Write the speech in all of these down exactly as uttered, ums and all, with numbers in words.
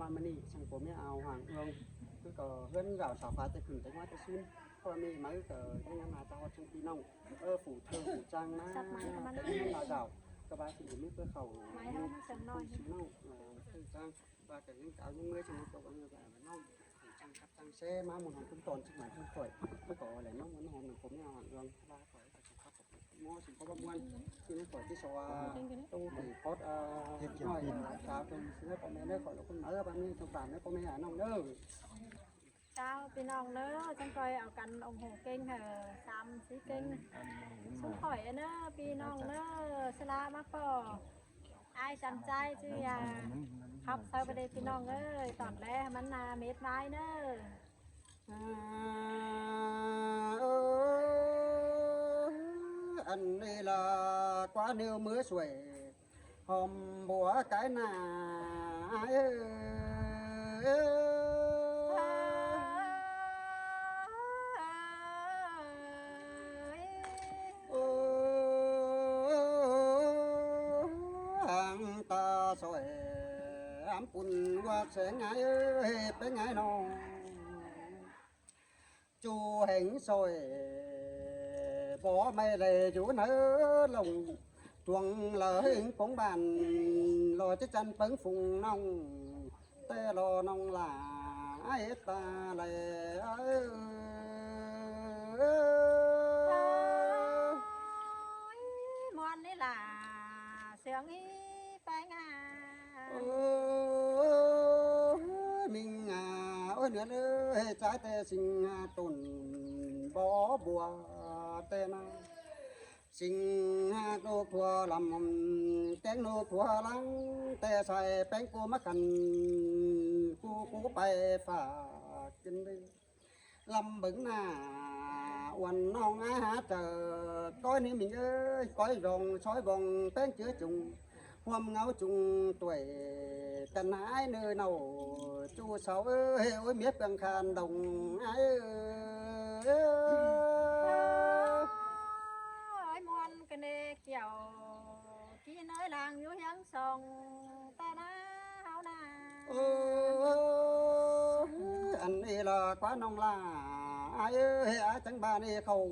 ꞌmá ꞌnị, săng ꞌpo ꞌmía au hoang ương, ꞌcọ ꞌhướn dảo sảo pha ꞌtẹ khửn ꞌtẹ ngoái ꞌtẹ ꞌsún, ꞌpo ꞌmí máư ꞌcọ ꞌnhắng ꞌmá ꞌtẹ ꞌhọt săng ꞌpi ꞌnọng, ơ, phủ thơ phủ chang ꞌmá, ꞌtẹ ꞌnhắng ꞌmá dảo, ꞌcọ ꞌva săng ꞌcọ ꞌmí ꞌpưa khảu, ꞌmá ꞌhọt săng ꞌnọi, phủ chang, ꞌva ꞌcọ ꞌnhắng cáo ꞌnhắng ꞌmưa săng ꞌcọ ꞌva ꞌnhắng ꞌmá ꞌnọng, phủ chang khắp chang ꞌsé ꞌmá ꞌmôn hong ꞌpứng ton săng ꞌmá ꞌpứng khỏi, ꞌcọ ꞌlẹ ꞌmá ꞌmôn hong ꞌcọ ꞌmí au hoang ương, ꞌva khỏi ꞌcọ săng khắp ꞌmá săng ꞌcọ ꞌva ꞌmuôn, săng ꞌcọ ꞌchí so ꞌva, ꞌtố kỉ khót, ꞌnọi, ꞌcháo tôm săng ꞌcọ ꞌmẹ ꞌnớ khỏi lỏ ꞌcốn máư ꞌva ꞌmí săng phản ꞌnớ ꞌpo ꞌmẹ ꞌnọng ꞌnớ. Chao ꞌpi ꞌnọng ꞌnớ, chắng ꞌcoi au căn ủng hộ kênh hả, sam sí kênh. Sung khỏi ꞌnớ ꞌpi ꞌnọng ꞌnớ, sá ꞌlạ ꞌmá ꞌpo. Ai chăm chai chứ ya. Khắp sau ꞌva đê ꞌpi ꞌnọng ơi, tỏn lé ꞌmắn na mết mái ꞌnớ. À, ơ, ăn ꞌnị là quá nêu mưa xuể, hòm búa cái nà, ơ. Ơ, hàng ta sỏi ám pun ua sẽ ngái ơi, bé ngái no. Chu hẻng sỏi bó mây lệ dú nớ lòng tuông lơ hinh phóng bàn lo chết chăn pớng phùng nòng tê lo nòng là ai ta lệ ơi. Ôi, muôn đi là sướng ý phái ngà. Ôi, mình à, ôi, nữa ơi, trái tê sinh à, tồn bó bùa tê na. Sinh à, nô thua lắm, kén nô thua lắm, tê sai pén cô mắc khăn, cô, cô bay phà kinh đi. Lăm bứng nả uốn nong á há chợ, cõi ní mình ơi, cõi vòng sói vòng pén chứa trùng, huôm ngáo trùng tuổi, cần ái nơi nào chu sáu ơi, ôi miết căng khan đồng ái ơi. Ôi muôn cái nê kiểu kí nơi làng yú hiếng sông ta na háo na. Ơ, ăn ê là quá nông là ai ơi, ai chẳng ba nê khẩu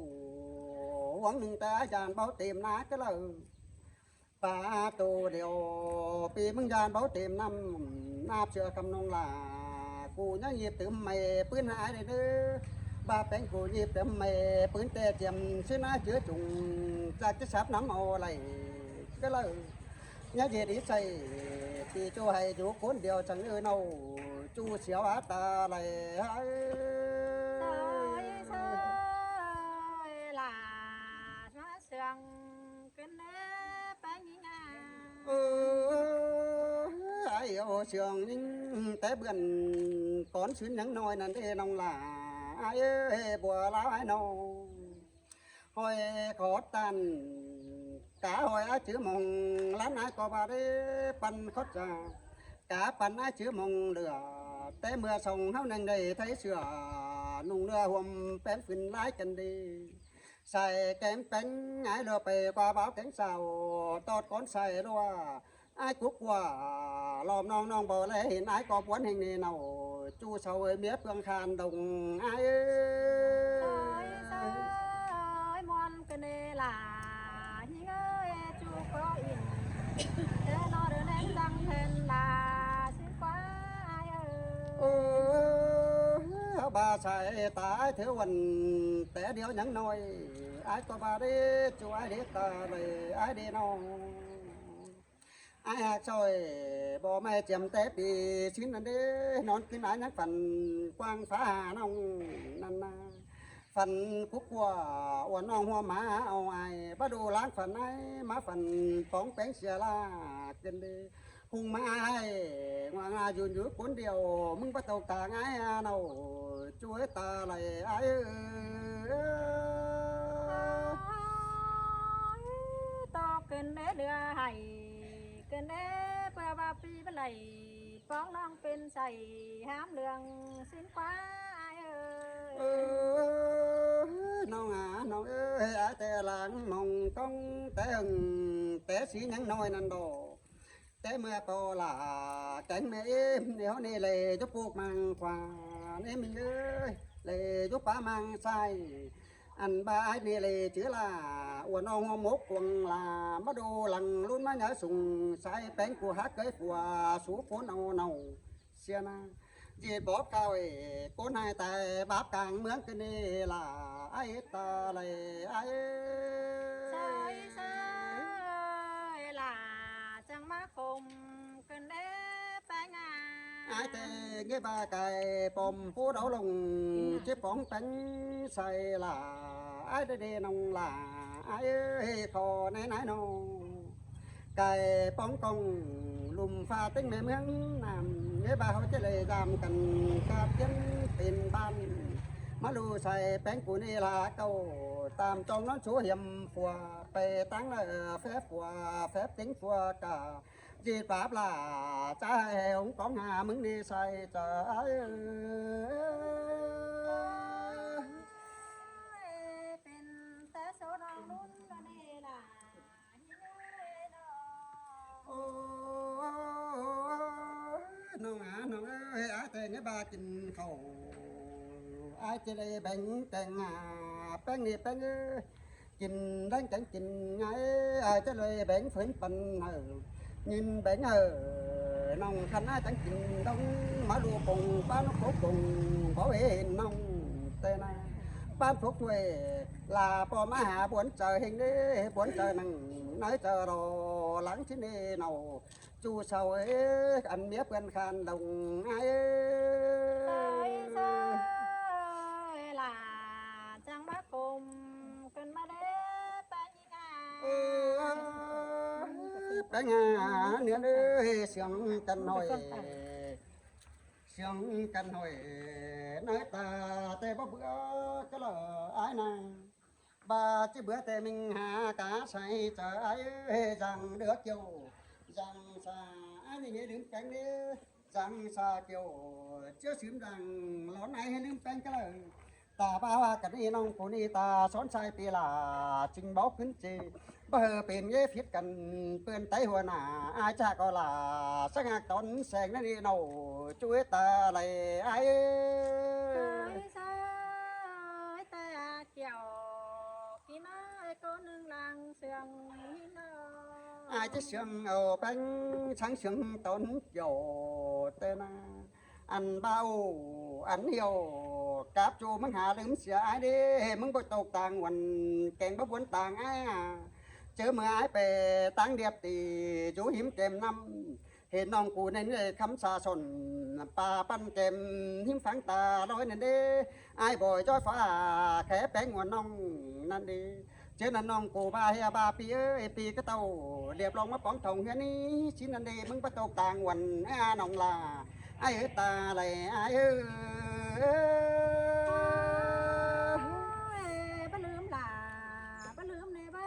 huống nưng ta dàn báo tìm ná cái lợ. Ba tô điều pi mưng dàn báo tìm năm nạp sửa cầm nông là cô nhớ nhịp tứ mày pưn hái đây nữa. Ba bánh cô nhịp tứ mày pưn tê tiệm xứ ná chứa trùng ra cái sáp nắm ô lầy cái lợ. Nhớ về đi xây thì cho hay chú cuốn điều chẳng ư nâu chu xéo á ta lầy hái. Soi soi là nó sương cơn nếp bánh ngà. Ơ, ai ô sương những té bươn con xứ nhắn nói năn đê nông là ai ơi bùa láo ai nâu. Hỏi khó tàn cá hỏi á chứ mong lán á có ba đê păn khót ra cá păn á chứ mong lửa té mưa sông háo neng đầy thấy sửa nung lửa huôm pén phun lái chân đi sai kén pén ngái lửa pè qua báo kén sao tọt con sai lua ai cú qua lòm nong nong bò lẽ hên ai có buôn hình nê nâu chu sau ơi miết phương khan đồng ai ơi. Soi soi muôn cái nê là hí ơi chu có in thế nó đứa nên răng hên là xin quá ai ơi. Ơ, ba sai ta ai thiếu quần té điếu nhắn nói ai có ba đi chu ai đi ta lầy ai đi nâu. Ai hạc sỏi bò mai chiếm té pì xin năn đê nón kín ai nhắc phần quang phá hà nông năn na. Phần cúc của uốn nong hoa má ao ai bắt đầu láng phần ai má phần bóng bánh xìa la kinh đê. Hùng má ai ngoan là dùn dùn cuốn điều mưng bắt đầu ta ngái à nâu chuối ta lầy ai ơi. To kinh đê đưa hay kinh đê bơ ba pi bơ lầy bóng nong pên sảy hám lường xin quá ai ơi. Ơ, nong à nong ơi ai tê láng mong công té hừng té xí nhắn nói năn đồ. Té ꞌmưa ꞌpo lả kéng ꞌmẹ ꞌếm ꞌnéo ꞌnị lê dú puk mang khua ꞌnị ꞌmí ơi, lê dú pá mang sai. Ăn ꞌva ải ꞌnị lê chứ lả ua ꞌnọng hua mốc cuông lả ꞌmá đu lăng ꞌlụn ꞌmá nhớ sung sai péng cu hák cới phua sú phốn au nau sia na. ꞌDệt bóp khao ê, ꞌcốn hai tai báp cang ꞌmướng ꞌcọ ꞌnị lả ải ta lê ải. Sai sai lả chắng ꞌmá khôm ꞌcứn đế péng a. Ải té ꞌnghé ꞌva cai pom phú đấu lông chứ póng péng sai lả ải đế đế ꞌnọng lả ải ơi kho nái nái ꞌnọng. Cai póng công lùm pha ꞌtếng ꞌmẹ ꞌmướng ꞌnặm ꞌnghé ꞌva ꞌháu ꞌchí lê dam căn cáp ꞌchiến pên ban. ꞌMá lu sai péng cu ꞌnị lả ꞌcọ tam trong ꞌnón sú hiêm phua pê táng lả phép phua phép ꞌtếng phua ca. ꞌDệt báp lả chá hê hống cóng ha ꞌmứng ꞌnị sai chả ải. Pên té số ꞌnọng ꞌlụn ꞌcọ ꞌnị lả. Ô, ꞌnọng a, ꞌnọng ơi, ải té ꞌnghé ꞌva kin khảu ải ꞌchí lê béng kéng a, péng ꞌnị péng ơi. Kin đéng kéng kin ải, ải ꞌchí lê béng phớn păn hảư. ꞌNhín béng hảư ꞌnọng khăn ải chắng kin đóng ꞌmá lu pông pán khốp pông báu hên ꞌnọng té na. Pán khốp thuê lả ꞌpo ꞌmá ha buôn chaư ꞌhêng đế, buôn chaư nẳng nới chaư lo lắng ꞌchí ꞌnị ꞌnọng. Chu sau ê, ăn ꞌmía ꞌpươn khan lông ải ơi. Sai sai lả chắng ꞌmá khôm ꞌcứn ꞌmá đế péng a. Ơ, péng a, ꞌnhín ơi, siêng căn ꞌnọi. Siêng căn ꞌnọi, nới ta té báu bứa cá lả ải na. ꞌVa ꞌchí bứa té ꞌminh ha cá sai chả ải ơi, dăng đứa kiêu, dăng sa ải ꞌnị ꞌnhé ꞌlứm péng ꞌnị, dăng sa kiêu, ꞌchớ sứm dăng lón ải ꞌhế ꞌlứm péng cá lả. Ta ꞌva ꞌva căn ꞌnị ꞌnọng cu ꞌnị ta són sai pi lả, ching báu khứn ꞌchí, báu hơ pên ꞌnghé phít căn ꞌpươn táy hua nả, ải chả ꞌcọ lả, sáng hạc tón seng ꞌnị ꞌnọng, chu ế ta lay ải ơi. Sai sai ta kiêu. Ải ꞌchí siêng au péng sáng siêng tón kiêu té na. Ăn báu, ăn hiêu, cáp chu ꞌmứng ha ꞌlứm sia ải đế, ꞌmứng báu tốc tang uôn, kéng báu buôn tang ải a. ꞌChớ ꞌmưa ải pê táng điệp ti, dú hím kem ꞌnặm. Hên ꞌnọng cu ꞌnặn ê khắm sa sôn, pa păn kem hím phắng ta ꞌlới ꞌnặn đế. Ải bói ꞌchoi phá khé péng ua ꞌnọng ꞌnặn đế. ꞌChớ ꞌnặn ꞌnọng cu ꞌva ꞌhế ꞌva pi ơi, pi cá tảu, điệp lông ꞌmá póng thong ꞌhướn ꞌnị, ꞌsịn ꞌnặn đế ꞌmứng báu tốc tang uôn, ải a ꞌnọng lả. Ải ơi ta lay ải ơi. Báu ꞌlứm lả, báu ꞌlứm ꞌnị báu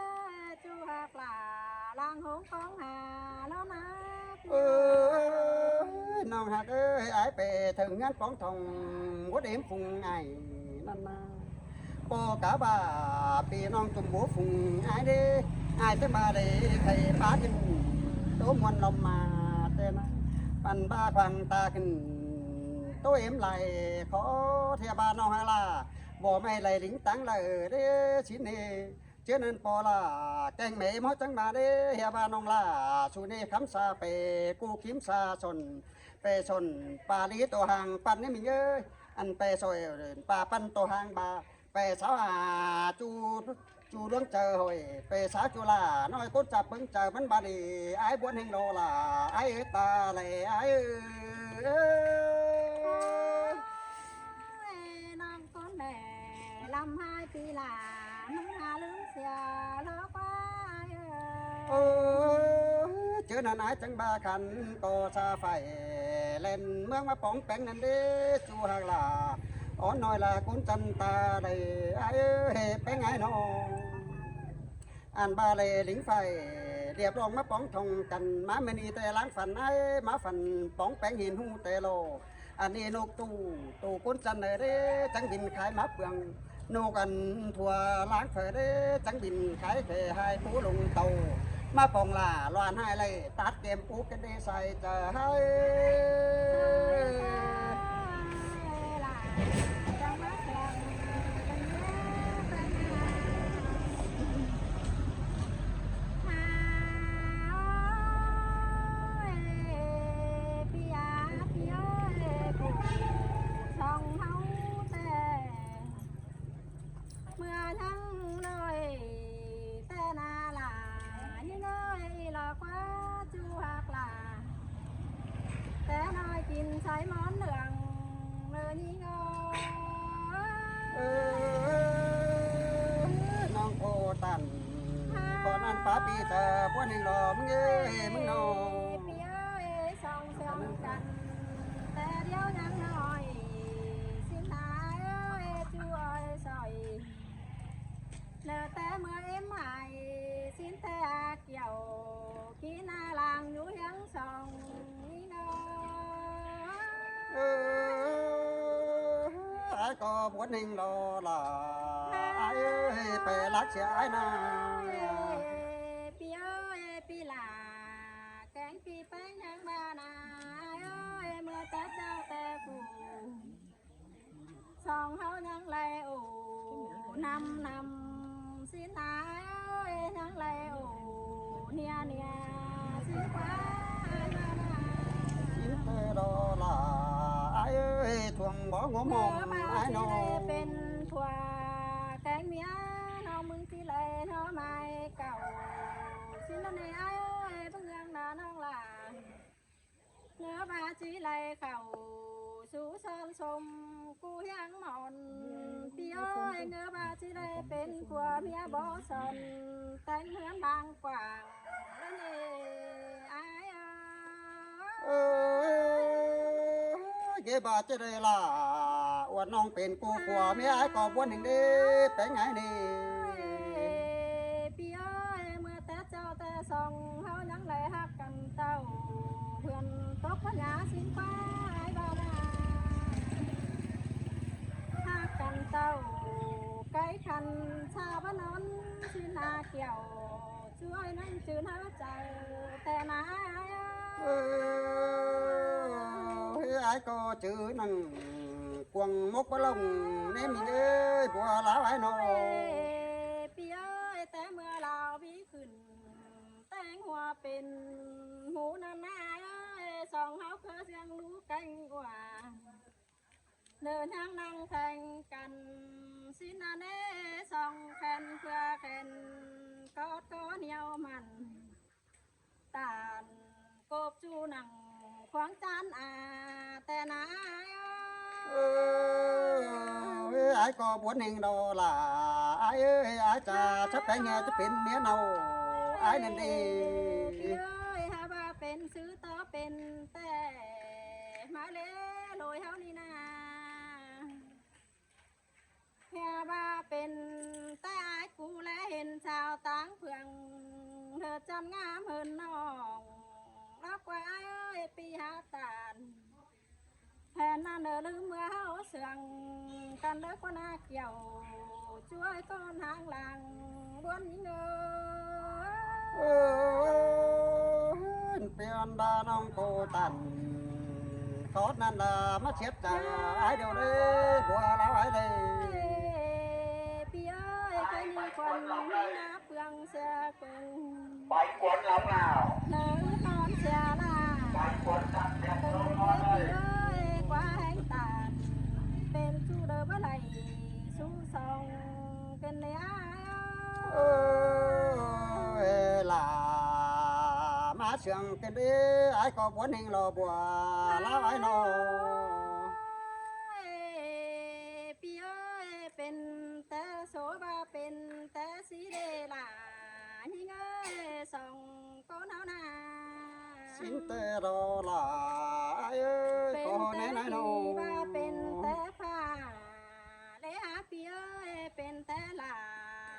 chu hạc lả, lăng hống cóng ha ꞌló na. Ơ, ꞌnọng hạc ơi, ải pê thơng ꞌngán póng thong, báu đêm phung ải ꞌnặn na. ꞌPo cá ꞌva pi ꞌnọng chum bố phung ải đế, ải chắng ꞌva đế khay pá khửn, ꞌtố muôn lom ma té na. Păn ꞌva khoang ta khửn, ꞌtố êm lai khó, ꞌtẹ ꞌva ꞌnọng hák lả, bók ꞌmạy lai lính táng lả đế, ꞌsịn ꞌnị. ꞌChớ ꞌnặn ꞌpo lả, kéng ꞌmẹ ꞌmó chắng ꞌva đế, ꞌtẹ ꞌva ꞌnọng lả, su ꞌnị khắm sa pê, cu khím sa sôn, pê sôn, pa lí tô hang păn ꞌnị ꞌminh ơi, ăn pê sôi, pa păn tô hang ba, pê sáo a, chu, chu ꞌluống chaư ꞌhội, pê sáo chu lả, ꞌnọi ꞌcốn chả ꞌpứng chaư ꞌmắn ba đi, ải buôn ꞌhêng lô lả, ải ơi ta lay ải ơi. Ôi, ꞌnọng ꞌcốn ꞌmẹ lăm hai pi lả, ꞌmứng ha ꞌlứm sia ꞌló ꞌquá ải ơi. Ơ, ꞌchớ ꞌnặn ải chắng ꞌva khăn ꞌcọ sa phải ꞌlen ꞌmướng ꞌmá póng péng ꞌnặn đế, chu hạc lả, ón ꞌnọi lả ꞌcốn chăn ta đảy ải ơi, péng ải ꞌnọ. Ăn ꞌva lê lính phải điệp lông ꞌmá póng thong căn ꞌmá ꞌmen ꞌnị té láng phăn ải, ꞌmá phăn póng péng hên ꞌhụ té ꞌlô. Ăn ꞌnị ꞌnộc ꞌtụ, ꞌtụ ꞌcốn chăn ꞌnị đế, chắng bin khai ꞌmá pương. ꞌNộc ăn thua láng phở đế, chắng bin khai phở hai pú lông tàu. ꞌmá pông lả ꞌloan ꞌhại ꞌlạy, tắt kêm pú kén đi sai chả ꞌhại. ꞌMưa ꞌnhắng ꞌnọi ꞌtẹ ꞌna lả, ꞌnhính ơi, ꞌlọ ꞌquá ꞌchu ꞌhặc lả. ꞌTẹ ꞌnọi kin sáy món lương ꞌnớ ꞌnhính ơi. ꞌNóng cô tản, ꞌcọ ꞌnặn pá ꞌpi ꞌtẹ bón ꞌnưng lo ꞌmứng ơi, ꞌmứng ꞌnọ. ꞌPi ơi, song sương căn, ꞌtẹ điêu ꞌnhắng ꞌnọi, ꞌsịn ꞌna ơi, ꞌchu ơi sỏi. ꞌNớ ꞌtẹ ꞌmưa ꞌếm ꞌhại, ꞌsịn ꞌtẹ a kiẻo, kin ꞌna lăng ꞌnhú ꞌhiếng song ꞌnhính ơi. Ái ꞌcọ bón ꞌnưng lo lả, ái ơi, pay lắc sia ái ꞌna. ꞌPi ơi, ꞌpi lả, kéng ꞌpi ꞌpéng ꞌnhắng ꞌva ꞌna, ái ơi, ꞌmưa ꞌtẹ chảu ꞌtẹ phủ. Song ꞌháu ꞌnhắng đảy ổ năm năm, ꞌsịn ꞌna ơi, ꞌnhắng đảy ổ nia nia, ꞌsịn ꞌquá ái ꞌva ꞌna. ꞌSịn ꞌtẹ lo lả, ái ơi, thuông bó ngốm hom ái ꞌnọ. ꞌPi ơi, pên phua kéng ꞌmía ꞌnọng ꞌmứng ꞌchí đảy ꞌnọ mai cảu. ꞌSịn ꞌna ơi, ái ơi, ꞌpứng ꞌnhắng ꞌna ꞌnọng lả. ꞌNớ ꞌva ꞌchí đảy khảu sú son sôm ꞌcú ꞌhiếng mòn. ꞌPi ơi, ꞌnớ ꞌva ꞌchí đảy pên phua ꞌmía bó son, téng ꞌhướn đang quảng ꞌnớ ꞌnị ái ơi. Ơ, ꞌkế ꞌva ꞌchí đảy lả, uôn ꞌnọng pên ꞌcú phua ꞌmía ái ꞌcọ bón ꞌnưng đế, péng ái ꞌnị. ꞌPi ơi, ꞌmưa ꞌtẹ chảu ꞌtẹ song ꞌháu ꞌnhắng đảy ꞌhặc căn tảu, ꞌpươn tốc ꞌpá nhá ꞌsịn ꞌquá ái ꞌva ꞌna. ꞌHặc căn tảu, cáy khăn ꞌsa ꞌva ꞌnón, ꞌsịn ꞌna kiẻo, ꞌchu ơi ꞌnặn chứ ꞌnhá chaư ꞌtẹ ꞌna ái ơi. Ơ, ái ꞌcọ chứ ꞌnặn cuông mốc bá lông, ꞌném ꞌnị ơi, bua láo ái ꞌnọ. ꞌPi ơi, ꞌtẹ ꞌmưa láo ꞌpi khửn, téng hua pên hú ꞌnặn ái ơi, song ꞌháu ꞌcọ ꞌsướng lú kéng ua. ꞌNớ ꞌnhắng ꞌnăng khen căn, ꞌsịn ꞌna ơi, song khen phua khen, cót ꞌcọ ꞌnéo mẳn. Tản cộp ꞌchu nẳng khuang chăn a, ꞌtẹ ꞌna ái ơi. Ơ, ái ꞌcọ bón ꞌnưng lo lả, ái ơi, ái chả sắp péng ꞌnhá ꞌchí pên ꞌmía ꞌnọ, ái ꞌnặn đế. ꞌPi ơi, hả ꞌva pên sư tó pên ꞌtẹ, ꞌmá ꞌlế ꞌlội ꞌháu ꞌnị ꞌna. Hả ꞌva pên ꞌtẹ ái ꞌcú ꞌlé hên chảu táng phượng, ꞌhớ chăn ngắm hơn ꞌnọng, lắc ꞌquá ái ơi, ꞌpi hả tản. Hên ꞌna ꞌnớ ꞌlứm ꞌmưa ꞌháu sương, căn đớc ꞌquá ꞌna kiẻo, ꞌchu ơi ꞌcốn háng lăng, bón ꞌnhính ơi. Ơ, pên đa ꞌnọng cô tản, cót ꞌnặn lả ꞌmá siết chaư ái điêu đế, bua láo ái đế. ꞌPi ơi, ꞌcọ ꞌnị khuôn ꞌmí ꞌna ꞌpương sia ꞌcứng. Bái cuốn lắm nào. ꞌNớ ứt ꞌnón sia lả. Bái cuốn lắm nào. ꞌPi ơi, ꞌquá ꞌhéng tản, pên ꞌchu đơ bá đảy, sú song kên đế ái ơi. Ơ, lả ꞌmá sương kên đế, ái ꞌcọ bón ꞌnưng lo bua láo ái ꞌnọ. ꞌPi ơi, pên té số ꞌva pên té sí đế lả, ꞌnhính ơi, song ꞌcốn ꞌháu ꞌna. ꞌSịn ꞌtẹ lo lả, ái ơi, pên ꞌcọ té nái nái ꞌnọ. ꞌPi ꞌva pên té phả, ꞌlế hả ꞌpi ơi, pên té lả,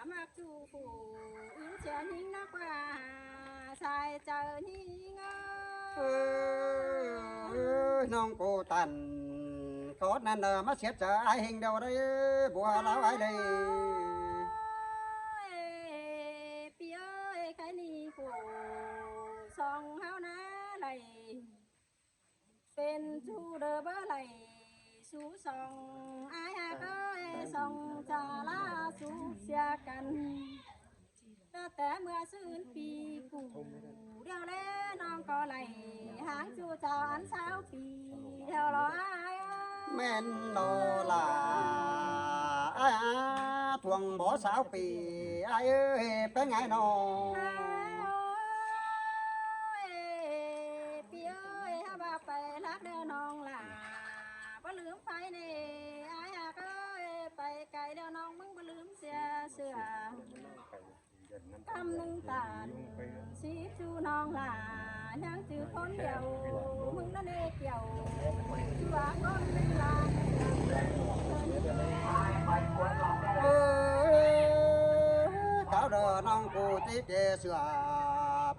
ꞌmặc ꞌchu phủ, ứn sia ꞌnhính ꞌnớ ꞌquá, sai chaư ꞌnhính ơi. Ơ, ꞌnọng cô tản, cót ꞌnặn lả ꞌmá siết chaư ái ꞌhính điêu đế, bua láo ái đế. ꞌPi ơi, khay ꞌnị phủ Song ai hák ơi, song chả lá sụp xìa căn. Đó té mưa sưn pì củ, điêu lé nong có lạy, háng chu chào ăn sáo pì, điêu lo ai ơi. ꞌMen lo là ai á, thuông bó sáo pì, ai ơi, ꞌpéng ai nong. Ai ơi, pì ơi, há ba pay lắc điêu nong là. Báu lứm pay nê, ai hák ơi, pay cai điêu nong ꞌmứng báu lứm sia sửa. ꞌCắm ꞌnưng tản, sí chu nong là, ꞌnhắng chứ khốn điêu, ꞌmứng ꞌnặn ê kiểu, chu á con ꞌnưng là. Ơ, cáo đờ nong cô tí kê sửa,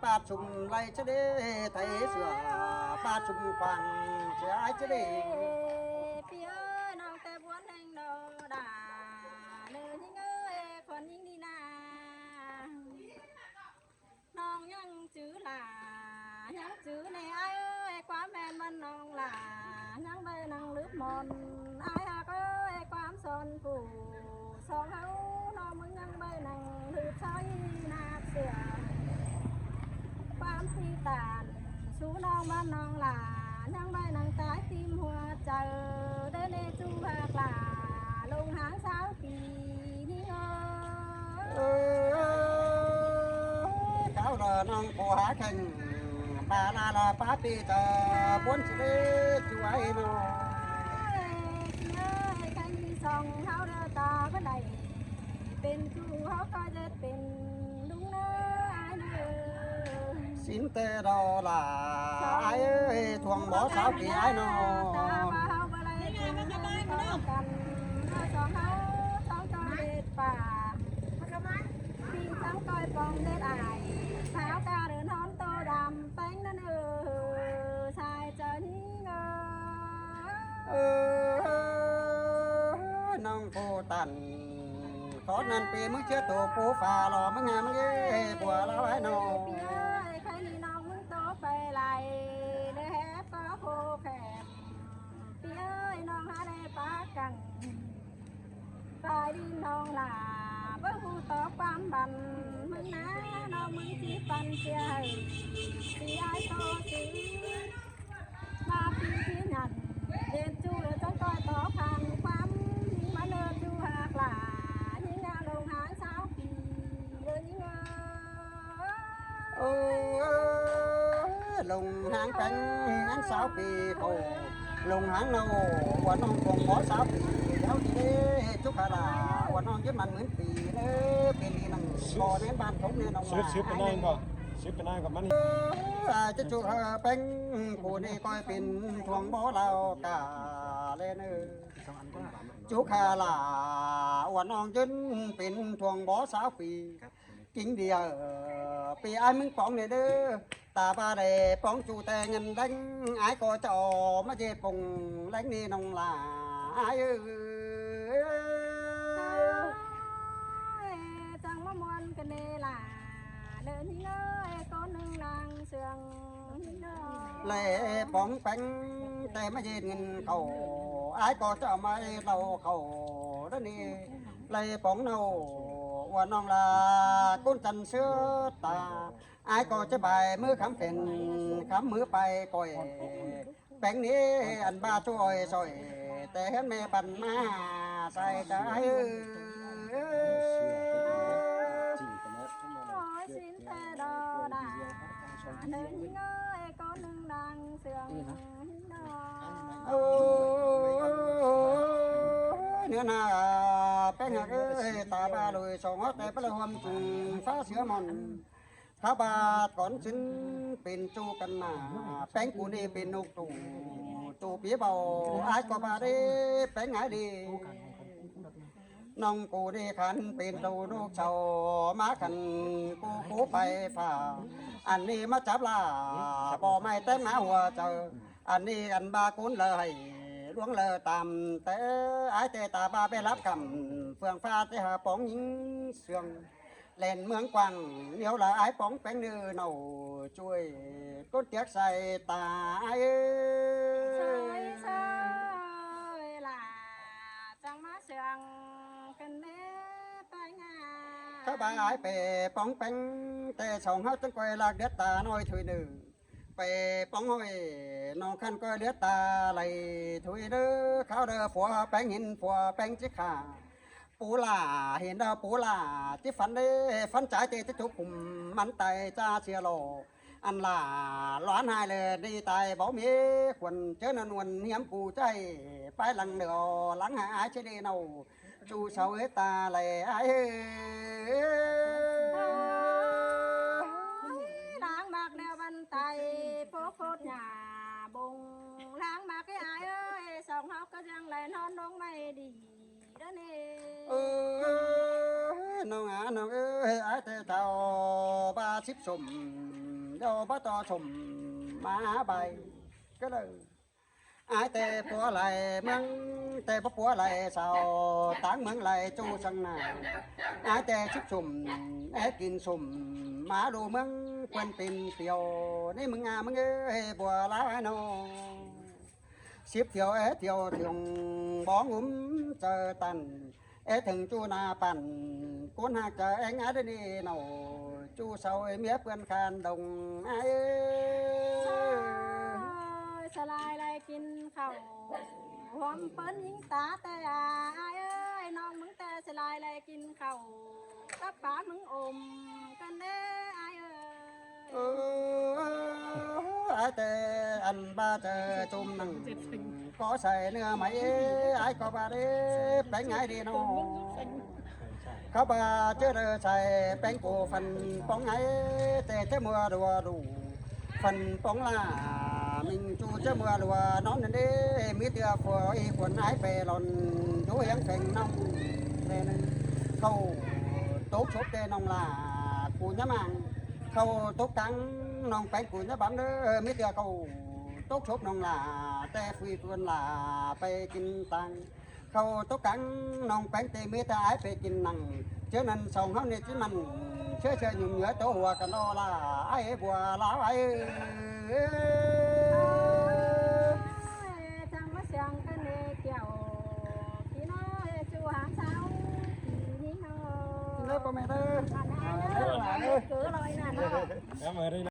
bát sum lay chứ đê, thấy sửa, bát sum khoang, chứ ai chứ đê. Ê, pì ơi, nong té buôn hên nô đà, nơ ꞌnhính ơi, con ꞌnhính đi na. Nong ꞌnhắng chứ là, ꞌnhắng chứ nê ai ơi, ꞌquám ꞌmen ꞌmắn nong là, ꞌnhắng ꞌvạy nẳng lứp mon, ai hák ơi, ꞌquám son phủ, song ꞌháu nong ꞌmứng ꞌnhắng ꞌvạy nẳng lứp soi nạp sửa. ꞌQuám phi tản, sú nong ꞌmắn nong là, ꞌnhắng ꞌvạy nẳng trái tim hua chaư, đê nê chu hák là, lông háng sáo pì ꞌnhính ơi. Ơ, cáo đờ nong cô hák hên, ba la la pá pì tơ, buôn chứ đê chu ai nô. Ơi, ơi, khăn song ꞌháu đơ ta báu đảy, pên chu ꞌháu ꞌcọ ꞌdệt pên ꞌlung ꞌnớ ai ꞌnớ. Sính tê đo là ai ơi, thuông bó sáo pì ai nô. Ta ba ꞌháu báu đảy, căn song ꞌháu, song ꞌcọ ꞌdệt pà. Pì chắng ꞌcoi pong ꞌdệt ai, sáo ca đưn ꞌhón tô đăm ꞌpéng ꞌnặn ơ, sai chaư ꞌnhính ơ. Ơ, nong cô tản, khót ꞌnặn pì ꞌmứng ꞌchớ tô pú pha lo ꞌmứng ꞌnhá ꞌmứng ê, bua ꞌláo ai nô. Pì ơi, khái ꞌnị nong ꞌmứng tô pay lai, đe hép ꞌcọ khô khẻm. Pì ơi, nong hák đe pá cẳng. Pay đi nong là, báu hu tó ꞌquám băn, ꞌmứng ná, nong ꞌmứng ꞌchí păn sia hảư. Pì ai tô sí. ꞌVa pì ꞌchí nhẳn, đên chu lơ chắng ꞌcoi tó khăn ꞌquám, ꞌnhính ꞌmắn ơ chu hák lả, ꞌnhính ꞌnhá lông háng sáo pì, ơ ꞌnhính ơ. Ơ, lông háng ꞌpéng, ꞌnhắng sáo pì khảu, lông háng ꞌnặn, ua nong cuông bó sáo pì, ꞌháu ꞌchí đé, chúc hả là, ua nong dứt măn mướn pì, ơ, pên đi nẳng, bó nén ban thống nén nong. Sứp, sứp pên ai ꞌnhắng ꞌcọ, sứp pên ai ꞌnhắng ꞌcọ ꞌmắn. Ơ, à, chứ chúc hả ꞌpéng, cô nê ꞌcoi pên thuông bó lao cả, lên ơ. Chúc hả là, ua nong dứt pên thuông bó sáo pì. Kính đi ơ, pì ai ꞌmứng póng nê đơ, ta ba đảy póng chu te ngăn đéng, ai ꞌcọ ꞌchọ ꞌmá ꞌdệt pông đéng nê nong là, ai ơ. Ơi, chắng ꞌmá ꞌmuôn căn nê là, đơ ꞌnhính ơi, ꞌcốn ꞌnưng đang sương ꞌnhính ơ. Lê póng ꞌpéng, te ꞌmá ꞌdệt ngăn khảu, ai ꞌcọ ꞌchọ ꞌmá ꞌdệt ꞌlạu khảu, đơ nê. Lê póng ꞌnặn, ua nong là, ꞌcốn chăn sứa ta, ai ꞌcọ ꞌchớ pay ꞌmứ khắm phén, khắm ꞌmứ pay ꞌcoi. ꞌPéng nê ăn ba ꞌchu ôi sỏi, té ꞌhướn ꞌmẹ păn ꞌmá, sai ta ai ơ. Ôi, sính tê đo đà, nơ ꞌnhính ơi, ꞌcốn ꞌnưng đang sương ꞌnhính ơ. Ơ, nưa nả, ꞌpéng hák ơi, ta ba lui song hót té báu lơ ꞌhuôm chung phá sứa mòn. Khá ba cón sính pên ꞌchu căn nả, ꞌpéng cô nê pên ꞌnộc ꞌchu, ꞌchu pía báu, ai ꞌcọ ba đé, ꞌpéng ai đé. Nong cô nê khăn pên ꞌchu ꞌnộc sau, ꞌmá khăn cô cô pay phả, ăn nê ꞌmá chắp lả, báu ꞌmạy té ꞌmá hua chaư, ăn nê ăn ba ꞌcốn lơ hảy, ꞌluống lơ tam té, ai té ta ba bé lắp khắm, phường pha té hả póng ꞌnhính sương. Lên ꞌmướng quảng, ꞌnéo là ai póng ꞌpéng nư nảu chuối, ꞌcốn tiếc sai ta ai ơ. Sai, sai, là Ba ai pay póng péng, ꞌtẹ song ꞌháu ꞌchắng ꞌcoi ꞌlặc điết ta ꞌnọi thôi ꞌnớ. Pay póng ꞌhọi ꞌnọng ꞌkhặn ꞌcoi điết ta đảy thôi ꞌnớ. Kháo đaư phua péng hên phua péng ꞌchí khả. Pú lả hên đaư pú lả ꞌchí phắn đế, phắn ꞌchái ꞌtẹ ꞌchí chốp khum mẳn tai ꞌchá sia lo. Ăn lả loán hai lơ đi tai báu ꞌmí khuôn ꞌchớ ꞌnặn ꞌuôn hiêm pú ꞌchái. Pái lăng đaư lăng hả ai ꞌchí đi ꞌnọ. ꞌChu sau ế ta đảy ai ơi. Láng ꞌmặc đeo băn tai, pố khốt nhà bông. Láng ꞌmặc ế ai ơi, song ꞌháu ꞌcọ ꞌdăng đảy ꞌnón ꞌnọng ꞌmạy đi đó nê. Ơ, ꞌnọng a, ꞌnọng ơi, ai ꞌtẹ thảu ba síp sôm, đeo bá ꞌto sôm, ꞌmá bai. Cá đaư Ai ꞌtẹ púa lai ꞌmướng, ꞌtẹ báu púa lai sau, táng ꞌmướng lai ꞌchu săng nả. Ai ꞌtẹ síp sôm, é kin sôm, ꞌmá đu ꞌmướng ꞌquiến pên thiêu. ꞌNị ꞌmướng a ꞌmướng ơi, bua ꞌlạ ai ꞌnọ. Síp thiêu é thiêu thiông bóng ứm chaư tăn. É thưng ꞌchu na păn, ꞌcốn ꞌhặc chaư é ngá đé ꞌnị ꞌnọ. ꞌChu sau é ꞌmía ꞌpươn khan đồng ai ơi. Ơi, sa lai lai kin khảu, hóm ꞌpớn ꞌnhính ta ꞌtẹ a ai ơi, ꞌnọng ꞌmướng ꞌtẹ sa lai lai kin khảu, cắp pá ꞌmướng ôm căn đé ai ơi. Ơ, ai ꞌtẹ ăn ba chaư ꞌchum nẳng, có sai ꞌnưa mai ê, ai ꞌcọ ba đế, péng ai đi ꞌnọ. Khắp ba ꞌchớ đaư sai péng cô phần póng ai, ꞌtẹ ꞌchớ ꞌmưa đua đủ. Phần póng lả, ꞌminh ꞌchu ꞌchớ ꞌmưa đua ꞌnón ꞌnặn đế, ꞌmí ꞌtưa phua ꞌi khuôn ai pay lon, dú hiếng pheng ꞌnọng. Đe ꞌnưng, khảu tốc sốp ꞌtẹ ꞌnọng lả, cu ꞌnhá mang. Khảu tốc căng ꞌnọng péng cu ꞌnhá bắm đé, ꞌmí ꞌtưa khảu tốc sốp ꞌnọng lả, ꞌtẹ phi tuôn lả, pay kin tăng. Khảu tốc căng ꞌnọng péng ꞌtẹ ꞌmí ꞌtưa ai pay kin nẳng. ꞌChớ ꞌnặn song ꞌháu ꞌnị ꞌchí mẳn, ꞌsứa ꞌsứa nhung nhớ tô hua căn ꞌnọ lả, ai ơi bua ꞌlạ ai ơi.